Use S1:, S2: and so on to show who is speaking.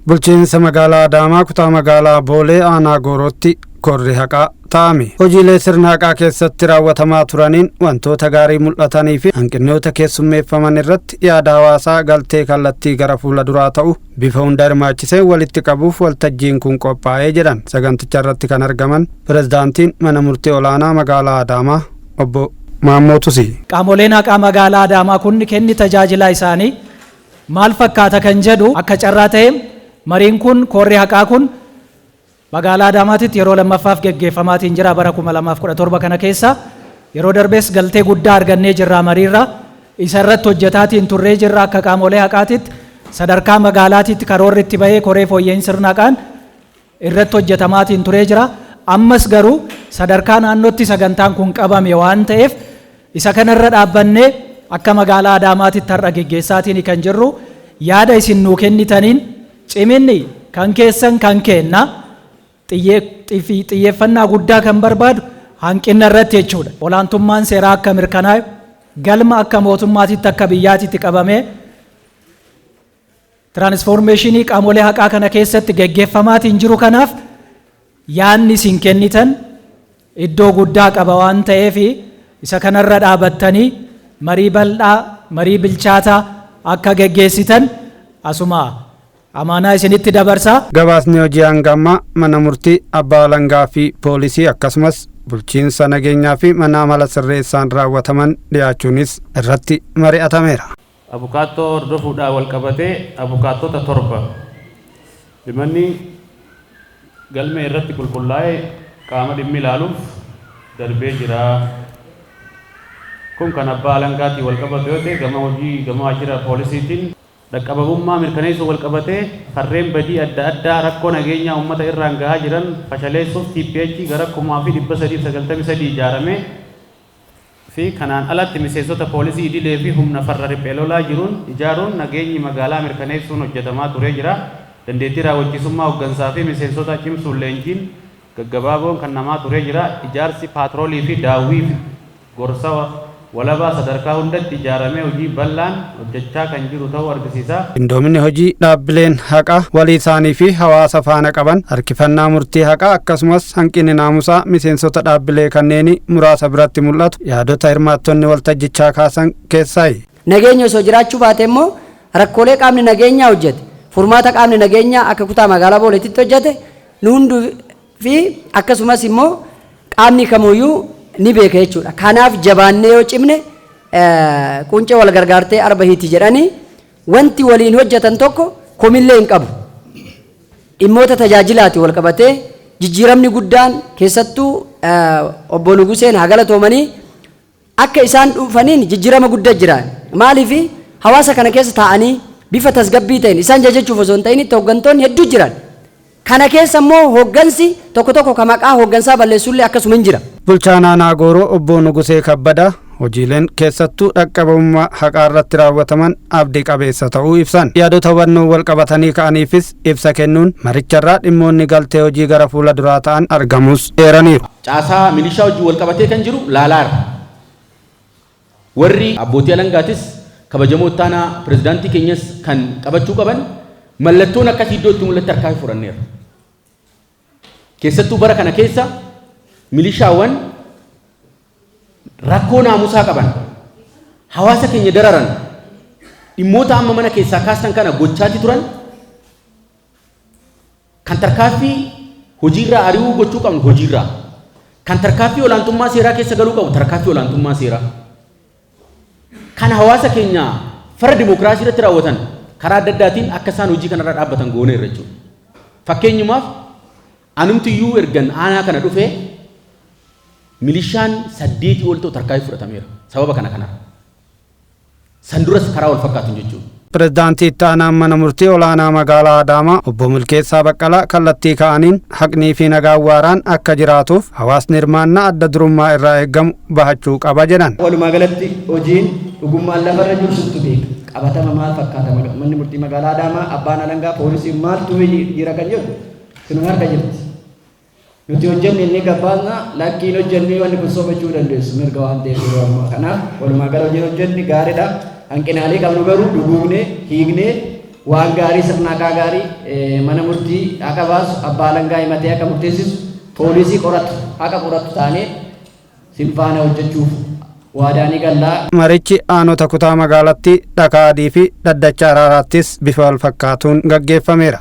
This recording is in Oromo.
S1: Bulchiinsa magaalaa Adaamaa kutaa magaalaa Boolee aanaa Goorootti korri haqaa taa'ame. Hojiilee sirna haqaa keessatti raawwatamaa turaniin wantoota gaarii mul'atanii fi hanqinoota keessummeeffaman irratti yaada hawaasaa galtee kallattii gara fuula duraa ta'u bifa hunda hirmaachisee walitti qabuuf waltajjiin kun qophaa'ee jedhan saganticha irratti kan argaman pirezidaantiin mana murtii olaanaa magaalaa Adaamaa obbo Maammoo Tusii.
S2: Qaamoleen haqaa magaalaa Adaamaa kun kenni tajaajila isaanii maal fakkaata kan jedhu akka carraa ta'e mariin kun, korri haqaa kun magaalaa Adaamaatitti yeroo lammaffaaf geggeeffamaatiin jira bara 2017 kana keessa. Yeroo darbees galtee guddaa argannee jirra mariirra. Isa irratti hojjetaatiin turree jirra akka qaamolee haqaatitti sadarkaa magaalaatitti karoorri itti bahee koree fooyya'insa sirna haqaan irratti hojjetamaatiin turee jira. Ammas garuu sadarkaa naannootti sagantaan kun qabame waan ta'eef isa kanarra dhaabbannee akka magaalaa Adaamaatitti har'a geggeessaatiin kan jirru yaada isin nuu kennitaniin ciminni kan keessan kan kenna xiyyeeffannaa guddaa kan barbaadu hanqina irratti jechuudha. Olaantummaan seeraa akka mirkanaa'e galma akka mootummaatitti akka biyyaatitti qabamee tiraansfoormeeshinii qaamolee haqaa kana keessatti geggeeffamaatiin jiru kanaaf yaadni isin kennitan iddoo guddaa qaba waan ta'eef isa kanarra dhaabattanii marii bal'aa marii bilchaataa akka geggeessitan asuma amaanaa isinitti dabarsaa.
S1: Gabaasni hojii hangammaa mana murtii, abbaa alangaa fi poolisii akkasumas bulchiinsa nageenyaa fi mana amala sirreessaan raawwataman dhiyaachuunis irratti mari'atameera.
S3: Abukaattoo hordofuudhaan wal qabatee abukaattota 7 himanni galmee irratti qulqullaa'ee qaama dhimmi ilaaluuf darbee jira. Kun kan abbaa alangaatiin wal qabatu yoo ta'e, gama hojii gama waajjira poolisiitiin dhaqqabamummaa mirkaneessuun wal qabatee farreen badii adda addaa rakkoo nageenyaa uummata irraan gahaa jiran fashaleessuuf TPH gara 3,393 ijaaramee fi kanaan alatti miseensota poolisii idilee fi humna farra riphee lolaa jiruun ijaaruun nageenyi magaalaa mirkaneessuun hojjetamaa turee jira. Dandeettii raawwachiisummaa hoggansaa fi miseensotaa cimsuun leenjiin gaggabaaboon kannamaa turee jira. Ijaarsi paatroolii fi daawwii fi gorsa walabaa sadarkaa hundatti ijaaramee hojii bal'aan hojjechaa kan jiru ta'uu argisiisa.
S1: Qindoominni hojii dhaabbileen haqaa walii isaanii fi hawaasa faana qaban, harkifannaa murtii haqaa akkasumas hanqinni naamusaa miseensota dhaabbilee kanneenii muraasa biratti mul'atu yaadota hirmaattonni waltajjichaa kaasan keessaayi.
S4: Nageenya osoo jiraachuu baate immoo rakkoolee qaamni nageenyaa hojjete, furmaata qaamni nageenyaa akka kutaa magaalaa Booleetitti hojjete nu hunduu fi akkasumas immoo qaamni kamuyyuu ni beeka jechuudha. Kanaaf jabaannee yoo cimne, quncee wal gargaartee arba hiiti jedhanii, wanti waliin hojjetan tokko komillee hin qabu. Dhimmoota tajaajilaati wal qabatee jijjiiramni guddaan keessattuu obbo Nuguseen haa galatoomanii, akka isaan dhufaniin jijjiirama guddaa jira. Maaliif hawaasa kana keessa taa'anii bifa tasgabbii ta'een isaan jajachuuf osoo hin ta'in hooggantoonni hedduu jiran. Kana keessa immoo hooggansi tokko tokko kan maqaa hooggansaa balleessullee akkasuma hin jira.
S1: Bulchaan aanaa Gooroo obbo Nugusee Kabbadaa hojiileen keessattuu dhaqqabummaa haqaa irratti raawwataman abdii qabeessa ta'uu ibsan. Yaadota hubannoo wal qabatanii ka'aniifis ibsa kennuun maricharraa dhimmoonni galtee hojii gara fuula duraa ta'an argamus eeraniiru.
S5: Caasaa milishaa wajjin wal qabatee kan jiru laalaara. Warri abbootii alangaatis, kabajamoo ittaanaa pirezidaantii keenyas kan qabachuu qaban, mallattoon akkasii iddoo itti mul'atti harkaa fudhanneerra. Keessattuu bara kana keessa milishaawwan rakkoo naamusaa qaban, hawaasa keenya dararan, dhimmoota amma mana keessaa kaastan kana gochaati turan, kan tarkaaffii hojiirraa ari'uu gochuu qabnu hojiirraa, kan tarkaaffii olaantummaa seeraa keessa galuu qabu tarkaaffii olaantummaa seeraa, kan hawaasa keenya farra dimookiraasii irratti raawwatan karaa adda addaatiin akka isaan hojii kanarra dhaabbatan gooneerra jechuudha. Fakkeenyumaaf, anumtiyyuu ergan aanaa kana dhufee milishaan 8 ol ta'u tarkaanfii fudhatameera sababa kana kanarra. San duras karaa wal fakkaatuun jechuudha.
S1: Pirezidaantii itti aanaan mana murtii olaanaa magaalaa Adaamaa obbo Milkeessaa Baqqalaa kallattii ka'aniin haqnii fi nagaan waaraan akka jiraatuuf hawaasni hirmaannaa adda durummaa irraa eeggamu bahachuu qaba jedhan.
S6: Walumaa galatti hojiin dhugummaan lafarra jiru sittu beeka. Qabatama maal fakkaata manni murtii magaalaa Adaamaa, abbaan alangaa, poolisiin maaltu jira kan jedhu sinuma harka jirti. Nuti hojjenne inni gabbaasna, lakkiin hojjenne wanni kun sobachuu dandeessu mirga waan ta'eef yeroo ammaa. Kanaaf walumaa gala hojiin hojjenne gaariidha. Hanqinaalee qabnu garuu duguugnee hiiknee Waan gaarii, sirna haqaa gaarii, mana murtii haqa baasu, abbaa alangaa himatee haqa murteessisu, poolisii qoratu, haqa qoratu taanee sin faana hojjechuuf waadaanii gallaa.
S1: Marichi aanota kutaa magaalatti Dhakaa Adii fi Dhaddacha Araaraattis bifa wal fakkaatuun gaggeeffameera.